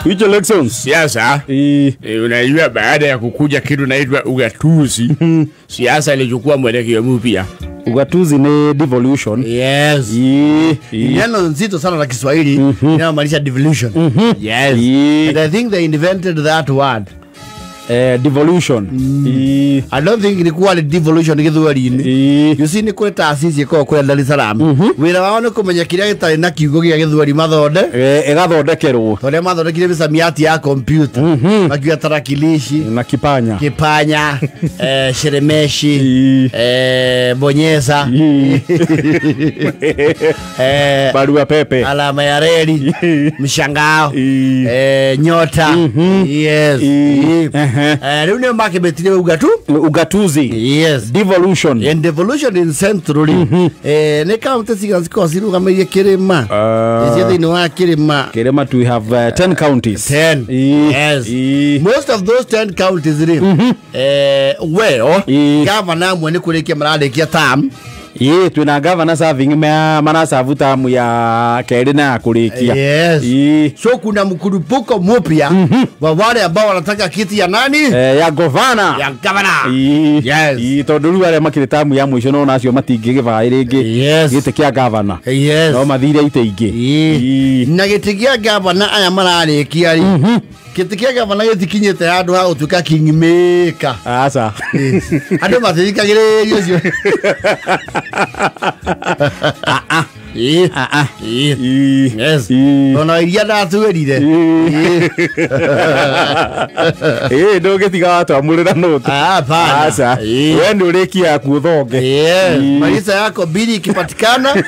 Which elections? Siasa. Unajua baada ya kukuja kitu naitwa ugatuzi, siasa ilichukua mwelekeo mpya. Ugatuzi ni devolution. Yes. Neno nzito sana la Kiswahili inayomaanisha devolution. Yes. And I think they invented that word. Devolution. I don't think ilikuwa devolution gĩthweri-inĩ. You see nĩ kũrĩ taasisi ĩkoragwo kũrĩa Dar es Salaam. Wĩra wao nĩ kũmenya kĩrĩa gĩtarĩ na kiugo gĩa gĩthweri mathonde. Ĩgathondekerwo. Tondũ mathondekire mĩsamiati ya kompyuta. Makiuga tarakilishi na kipanya. Kipanya, sheremeshi, bonyeza. Barua pepe. Alama ya reli, mshangao, nyota. Yes. Rĩu nĩo makĩbetire ugatuzi. Yes. Devolution. And devolution in central. Nĩ county cigana cikoragwo cirũgamĩire kĩrĩma. Icio thĩinĩ wa kĩrĩma. Kĩrĩma we have 10 counties. 10. Yes. Most of those 10 counties rĩ, well, governor amwe nĩ kũrĩkia mararĩkia term. Ye twina governor serving manasavu tamu ya kerĩ na ya kũrĩkia. Yes. So kuna mkurupuko mpya wa wale ambao wanataka kiti ya nani? Ya governor. Ya governor. Yes. Tondũ rĩu arĩa makĩrĩ tamu ya mũico no nacio matingĩgĩvaĩ rĩngĩ. Yes. Gĩtĩ kĩa governor. Yes. No mathire itĩ ingĩ. Na gĩtĩ kĩa governor aya mararĩkia rĩ. Gĩtĩ kĩa governor gĩtikinyĩte handũ ha gũtuĩka kingmaker. Aca. Andũ mathirikagĩrĩrio ũcio. Yes. Ona iria ndatuĩrire. Ndũngĩtiga watwamũrĩra nũtũ. Hapana. Aca. We nĩ ũrĩkia yaku ũthonge. Yes. Marisa yako bili ikipatikana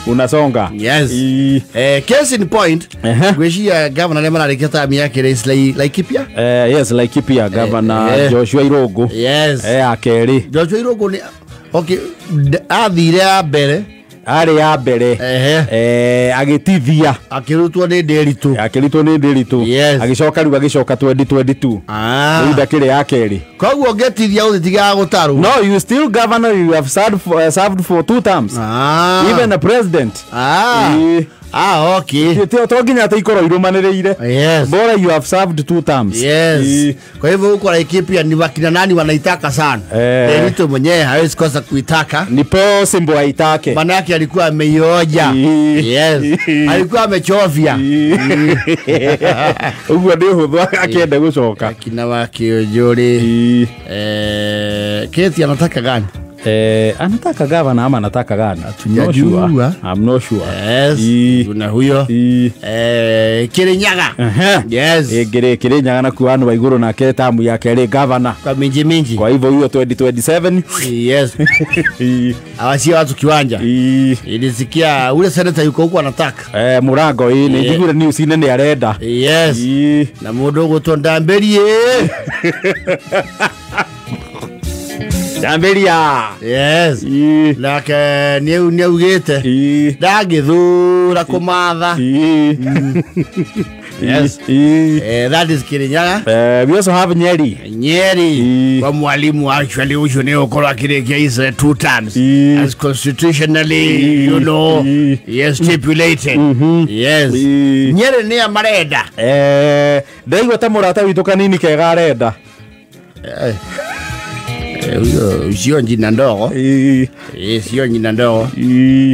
unasonga. Yes. Case in point, gwĩciria governor nĩ mararĩkia term yake is Laikipia. Yes, Laikipia governor Joshua Irungu. Yes. Ya kerĩ. Joshua Irungu nĩ okay, athire ya mbere. Arĩ ya mbere. Agĩtithia. Akĩrutwo nĩ Nderitu. Akĩrutwo nĩ Nderitu. Yes. Agĩcoka rĩu agĩcoka 2022. Rĩu ndakĩrĩ ya kerĩ. Koguo ngĩtithia ũthitigaga gũtarwo. No, you still governor, you have served for 2 terms. Even a president. Okay. To nginya atĩ ikorwo irũmanĩrĩire. Yes. Bora you have served 2 terms. Yes. Kwa hivyo huko Laikipia ni wakina nani wanaitaka sana. Nderitu mwenyewe hawezi kosa kuitaka. Ni possible aitake. Manake alikuwa ameioja. Yes. Alikuwa amechovya. Ũguo nĩ ũhũthũ akĩenda gũcoka. Akina Wakĩũnjũrĩ. Keti anataka gani? Anataka gavana ama anataka gani? Hatujajua. I'm not sure. Yes. Kuna huyo. Kirinyaga. Yes. Kirinyaga na kuanu wa iguru na tamu ya kerĩ governor. Kwa minji minji. Kwa hivyo huyo 2027. Yes. Awachie watu kiwanja. Ilisikia ule senator yuko huko anataka. Murango hii ni njigure news ine ni arenda. Yes. Na mundu gutwo Ndamberie. Ndamberia. Yes. Nake nĩ augĩte ndangĩthura kũmatha. Yes. That is Kirinyaga. We also have Nyeri. Nyeri. Kwa mwalimu actually ucio nĩ ũkorwo akĩrĩkia is 2 terms. As constitutionally, you know, yes, stipulated. Yes. Nyeri nĩ amarenda. Ndaigua ta mũrata witũ kanini kega arenda. Sio njina ndogo. Sio njina ndogo.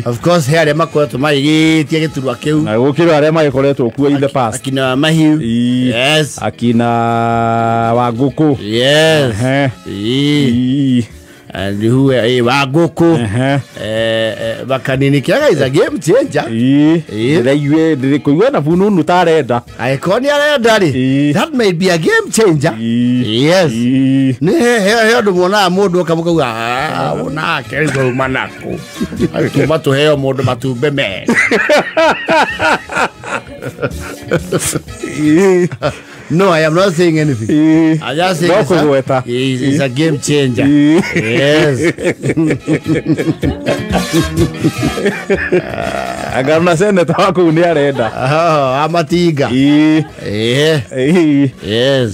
Of course he arĩa makoretwo magĩgĩtia gĩturwa kĩu. Na gũkĩrĩ arĩa magĩkoretwo kuo in the past. Akina Mahiu. Yes. Akina Wangũkũ. Yes. And who Wangũkũ. Bakanini kĩaga is a game changer. Ndĩraigua ndĩrĩkũigua na fununu ta arenda. Angĩkorwo nĩ arenda rĩ, that may be a game changer. Yes. Nĩ he ũndũ muonaga mũndũ oka mũkauga nake rĩu auma nakũ. Tuma tũheo mũndũ matumbĩ merĩ. No, I am not saying anything. I just saying it's a game changer. Yes. Agana seneta waku nĩ arenda. Amatiga. Yes.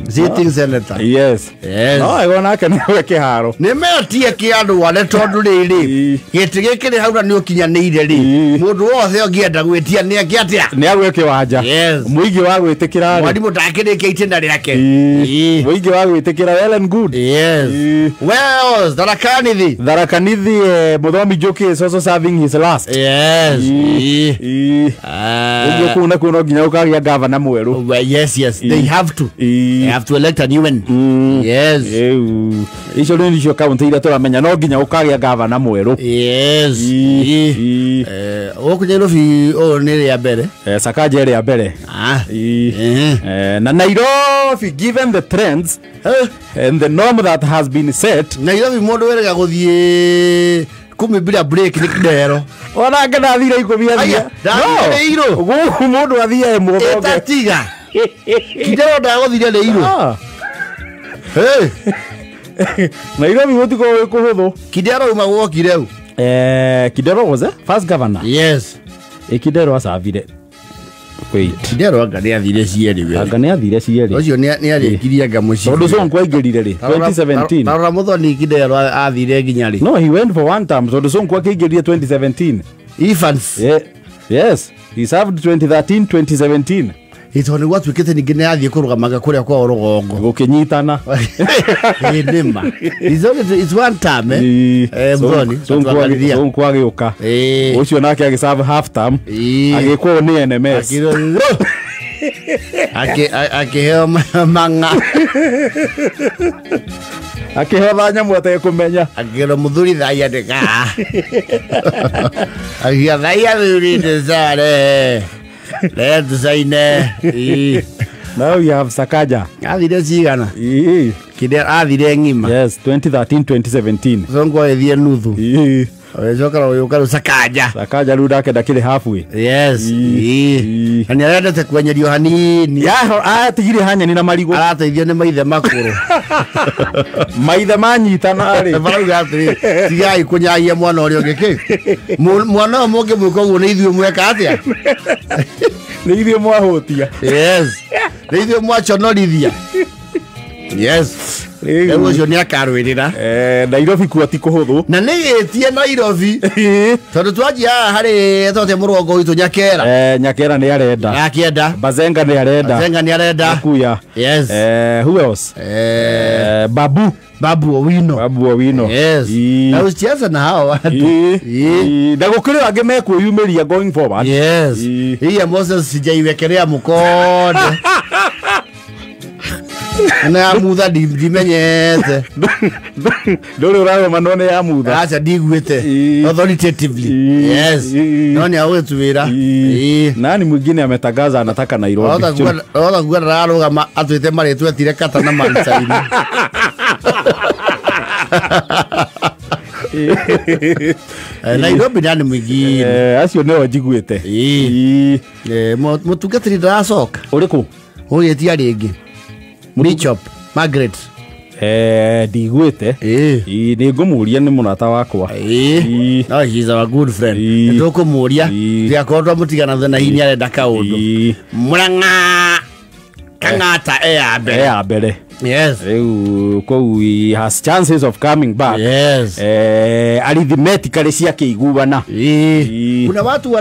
Sitting senator. Yes. Yes. No, I nake nĩwe kĩharo. Nĩ metie kĩandũ wale tondũ rĩrĩ gĩtĩ gĩkĩ rĩ hau na nĩ ũkinyanĩire rĩ mũndũ wothe ũngĩenda gwĩtia nĩ eke atĩa? Nĩ agwe kĩwanja. Mũingĩ wa gwĩtĩkĩra rĩ. Mwarimũ ndakĩrĩkia itĩna rĩake. Mũingĩ wa gwĩtĩkĩra well and good. Yes. Well, Tharaka Nithi. Tharaka Nithi Mũthomi Njoki is also serving his last. Yes. Ũguo kũu nakuo no nginya ũkagĩa gavana mwerũ. Yes, yes. They have to. They have to elect a new one. Yes. Icio nĩ icio kaunti iria tũramenya no nginya ũkagĩa gavana mwerũ. Yes. Gũkũ Nairobi ũyũ nĩ rĩa mbere. Sakaja rĩa mbere. Na Nairobi, given the trends and the norm that has been set, Nairobi mũndũ werega gũthiĩ kumi bila break nĩ kidero. Ona nge ndathire ikũmi athia. Ndathire gũkũ mũndũ athiae mũthonge. Ĩtatiga. Kidero ndagũthire rĩirũ. Hey. Nairobi gũtikorwo gwĩ kũhũthũ. Kidero uma wokire u. Kidero was first governor. Yes. Kidero acavire. Wait. Kidero anga nĩ athire cierĩ we. Anga nĩ athire cierĩ. Ũcio nĩ arĩkirie anga mũciĩ. Tondũ Sonko aingĩrire rĩ 2017. Tarora Muthoni Kidero athire nginya rĩ. No, he went for one term. Tondũ Sonko akĩingĩrire 2017. Evans. Yeah. Yes. He served 2013 2017. Ito nĩ gwatuĩkĩte ningĩ nĩ athiĩ kũrũgamaga kũrĩa kwao rũgongo gũkĩnyitana. Nĩma. It's one term Muthoni. Sonko agĩũka. Ũcio nake agĩserve half term. Agĩkwo nĩ NMS. Akĩheo mang'a. Akĩheo nyamũ atekũmenya. Akĩrwo mũthuri thaiya ndĩka. Akĩra thaiya thuri ndĩcare. Let's say Now you have Sakaja. Athire cigana. Kidero athire ng'ima. Yes, 2013 2017. Sonko athire nuthu. Agĩcoka ũyũka Sakaja. Sakaja rĩu ndake ndakĩrĩ halfway. Yes. Na nĩ arendete kwenyerio hanini. Ya atigire hanyeni na marigũ. Arateithio nĩ maithe makũrũ. Maithe manyitana rĩ. Marauga atĩrĩ, tigai kũnyagia mwana ũrĩa ũngĩ kĩ. Mwana ũyũ mũngĩmwĩka ũguo nĩ ithuĩ mweka atĩa? Nĩ ithuĩ mwahũtia. Yes. Nĩ ithuĩ mwaconorithia. Yes. Rĩu ũcio nĩ akarũĩrĩra. Nairobi kuo ti kũhũthũ. Na nĩ gĩtie Nairobi. Tondũ twanjia haha harĩ tote mũrongo witũ Nyakera. Nyakera nĩ arenda. Akĩenda. Bazenga nĩ arenda. Bazenga nĩ arenda. Kuya. Yes. Who else? Babu. Babu Owino. Babu Owino. Yes. Na usicheze na hao watu. Na gũkĩrĩ angĩ mekwĩyumĩria going forward. Yes. Iya Moses sijaiwekelea mkono. Na ya mutha ndimenyete. Ndũrĩ ũrarũma no nĩ ya mutha. Acha ndigwĩte. Authoritatively. Yes. No nĩ agwĩtuĩra. Nani mwingine ametangaza anataka Nairobi? Ota kuga ndararũgama atwĩte marĩtwa etire kata na maricaini. Nairobi nani mwingine? Acio nĩo njiguĩte. Mũtungatĩri ndaracoka. Ũrĩkũ? Ũgĩtia rĩngĩ. Bishop Margaret. Ndigwĩte. Nĩ ngũmũria nĩ mũrata wakwa. No, he's our good friend. Nĩ tũkũmũria. Tigakorwo twamũtigana thutha na hihi nĩ arenda kaũndũ. Mũrang'a Kang'ata ya mbere. Ya mbere. Yes. Rĩu kũu he has chances of coming back. Yes. Arithmetically ciakĩiguana. Kuna watu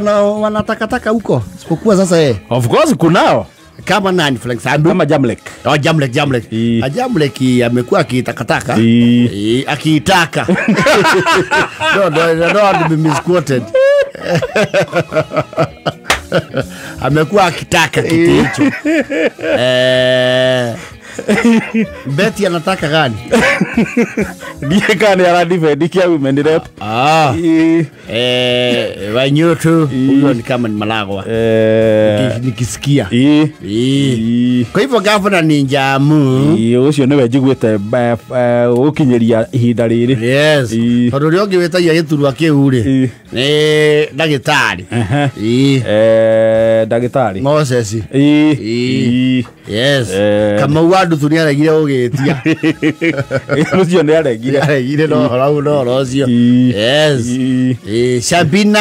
wanatakataka huko. Isipokuwa sasa yeye. Of course kunao. Kama nani for example? Kama Jamlek. Oh, Jamlek. Jamlek amekuwa akitakataka. Akiitaka. No, no, no, to be misquoted. Amekuwa akitaka kiti hicho. Betty anataka gani? Ndiye kani aradefend kia women rep. Wanyutu huyo ni kama ni Malagwa. Nikisikia. Kwa hivyo governor ni Njamu. Ucio niwe njiguite gukinyiria ihinda riri. Yes. Tondu uria ungi witagia giturwa kiu ri ni ndagitari. Ndagitari Moses. Yes. Kamau wa Ndutu ni aregire gugitia. Ucio ni aregire. Aregire no horo no ucio. Yes. Sabina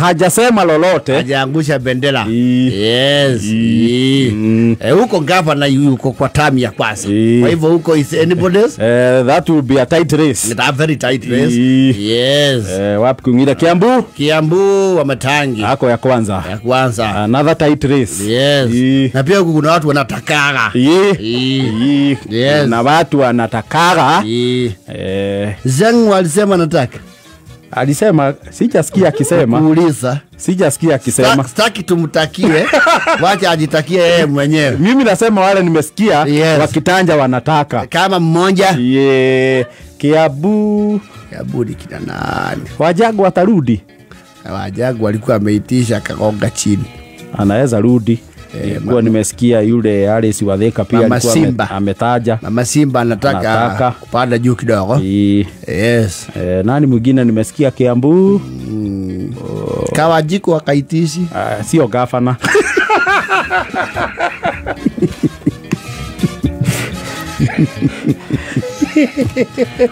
hajasema lolote. Hajaangusha bendera. Yes. Huko governor yuko kwa term ya kwanza. Kwa hivyo huko is anybody's. That will be a tight race. It's a very tight race. Yes. Wapi kwingine? Kiambu? Kiambu wa Matangi. Ako ya kwanza. Ya kwanza. Another tight race. Yes. Na pia huko kuna watu wanatakaga. Yes. Na watu wanatakaga. Zeng walisema nataka. Alisema sijasikia akisema. Kuuliza. Sijasikia akisema. Sitaki tumtakie. Wacha ajitakie yeye mwenyewe. Mimi nasema wale nimesikia wakitanja wanataka. Kama mmoja. Kiambu. Kiambu ni kina nani? Wajagu watarudi. Wajagu alikuwa ameitisha akagonga chini. Anaweza rudi. Kwa nimesikia yule Alice Watheka pia alikuwa ametaja. Mama Simba anataka kupanda juu kidogo. Yes. Nani mwingine nimesikia Kiambu? Kawajiko akaitishi. Sio gavana.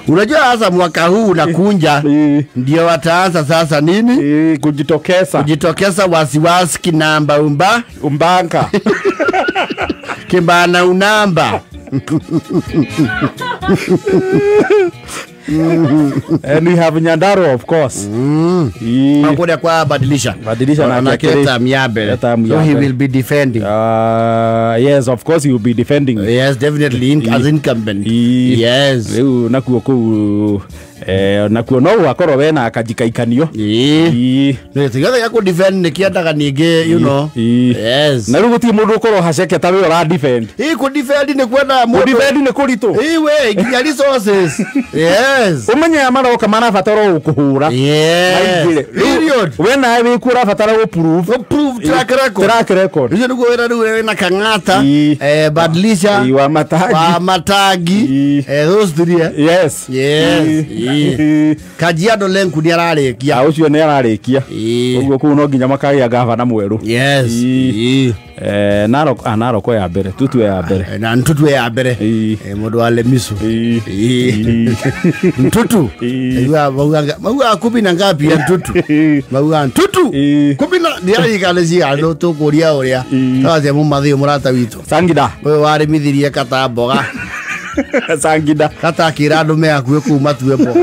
Unajua sasa mwaka huu unakunja ndio wataanza sasa nini? Kujitokeza. Kujitokeza wasiwasi kinamba umba umbanka. Kimbana unamba. And we have Nyandarua of course. Makuda kwa badilisha. Badilisha na keta miabe. So he will be defending. Yes, of course he will be defending. Yes, definitely as incumbent. Yes. Riu nakuo kuu nakuo no akorwo wena akajikaikanio. Nĩ tigatha ya ku defend nikiendaga ningi you know. Yes. Na riu guti mundu ukorwo haceke ta we ura defend. Ku defend ni kwenda mundu. Ku defend ni kuritu. We nginya resources. Yes. Umenye maroka marabatara gukuhura. Yes. Period. We nawe wi ku urabatara gu prove. Prove track record. Track record. Ucio niguo wira riu wina Kang'ata, Badilisha, wa Matagi. Wa Matagi. Those three. Yes. Yes. Kajiado Lenku ni ararikia. Ucio ni ararikia. Uguo kuu no nginya makagia gavana mweru. Yes. Narok Narok ya mbere, tutue ya mbere. Na ntutue ya mbere. Mundu wa Lemisu. Ntutu. Mauga kumi na ngapi ya ntutu? Mauga ntutu. Kumi na ndiarikane andu tukuria uria. Twathie mumathio murata witu. Sangida. Uyu warimithirie kata mboga. Sangida. Kata akira andu me hakuhi kuu matue mboga.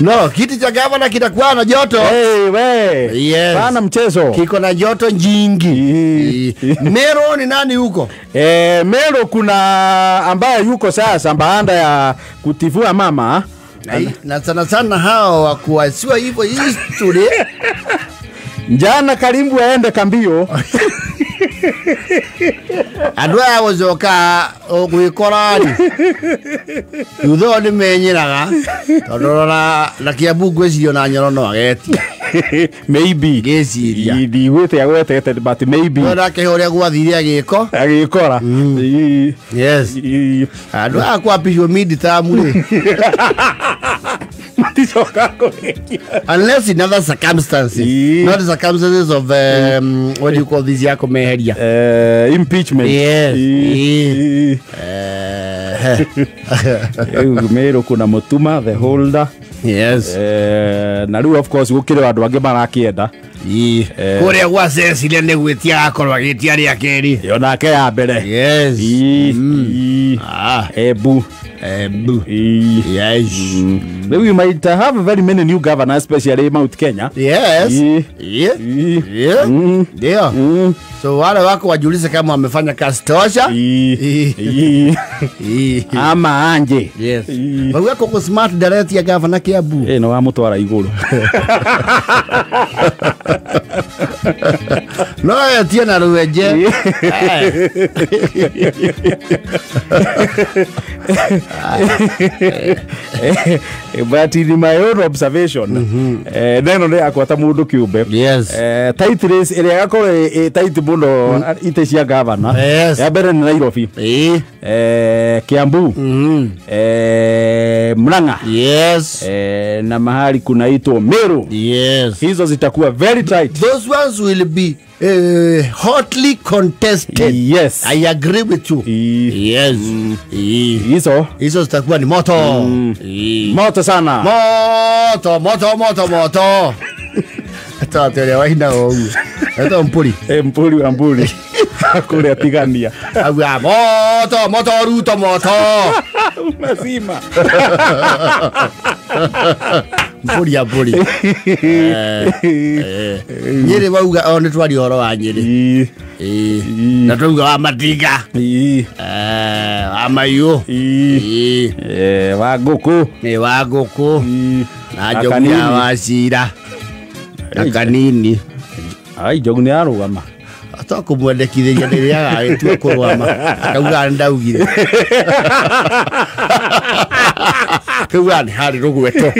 No, kiti cha gavana kitakuwa na joto. Hey, we. Yes. Pana mchezo. Kiko na joto nyingi. Mero ni nani huko? Mero kuna ambaye yuko sasa baada ya kutivua mama. Na sana sana hao wakuasiwa hivyo history. Njana karibu aende kambio. Andũ aya gũcoka gwĩkora rĩ thutha ũyũ nĩmenyeraga tondũ rora na Kiambu ngwĩciria ona Nyoro no agetia. Maybe ngĩciria ndigwĩte agwetete but maybe no nake ũrĩa gwathire agĩko agĩkora. Yes. Andũ aya kwapicwo mid term rĩ maticoka kũrĩkia unless in other circumstances. Not the circumstances of what do you call this yako meheria impeachment. Yes. Meru kuna Mutuma the holder. Yes. Na riu of course gukire andu angi marakienda. Kuria gwa Cecilia ni gwitia akorwo agitia ria keri yo nake ya mbere. Yes. Ebu. Ebu. Yes. We might have very many new governors, especially Mount Kenya. Yes. Yeah. Yeah. Ndio. So wale wako wajiulize kama wamefanya kazi tosha. Ama anje. Yes. Wewe wako smart direct ya governor Kiambu. No wa mutwara iguru. No etie na rwenje. But in my own observation, neno nĩ yakwa ta mũndũ kĩũmbe. Yes. Tight race ĩrĩa ĩgakorwo ĩ tight mũno itĩ cia gavana. Yes. Ya mbere nĩ Nairobi. Kiambu. Murang'a. Yes. Na mahali kunaitwa Meru. Yes. Hizo zitakuwa very tight. Those ones will be hotly contested. Yes. I agree with you. Yes. Hizo Hizo zitakuwa ni moto. Moto sana. Moto, moto, moto, moto. Tata ya waina ogu. Eta mpuri. Mpuri wa mburi. Kule pigania. Agua moto, moto Ruto moto. Mazima. Mpuri ya mburi. Nyeri wauga o nĩ twari horo wa Nyeri. Na twauga wa Matinga. Wa Maiyũ. Wa ngũkũ. Wa ngũkũ. Na njogu ya Wachira. Na Kanini. Ai njogu nĩ arũgama. Atokũmwendekithĩria rĩrĩa agagĩtua kũrũgama akauga ndaugire. Akauga nĩ harĩ rũgweto.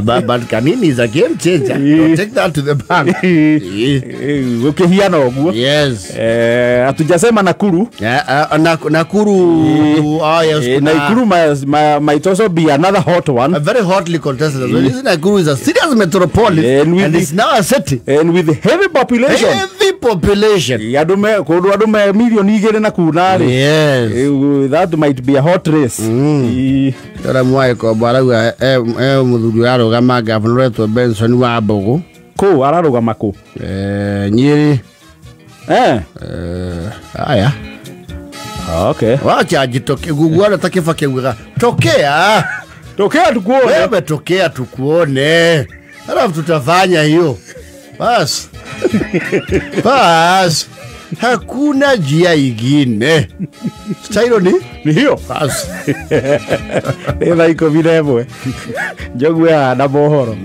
But Kanini is a game changer. Don't take that to the bank. Ukihiana ũguo. Yes. Hatujasema Nakuru. Nakuru. Oh, yes. Nakuru might also be another hot one. A very hotly contested. Mm. This Nakuru is a serious metropolis and it's now a city. And with heavy population. Heavy population. Yadume milioni igĩrĩ na kuna. Yes. That might be a hot race. Tora mwae ko barauga muthuri arugama governor wetwo Benson wa Mbogo. Kũ ararugama kũ? Nyeri. Aya. Okay. Wacha ajitoke guguana takifa kiugaga. Tokea. Tokea tukuone. Wewe tokea tukuone. Halafu tutafanya hiyo. Bas. Bas. Hakuna njia ingine. Stailo ni hiyo. Bas. Nĩ thaa 11. Njogu ya na mohoro.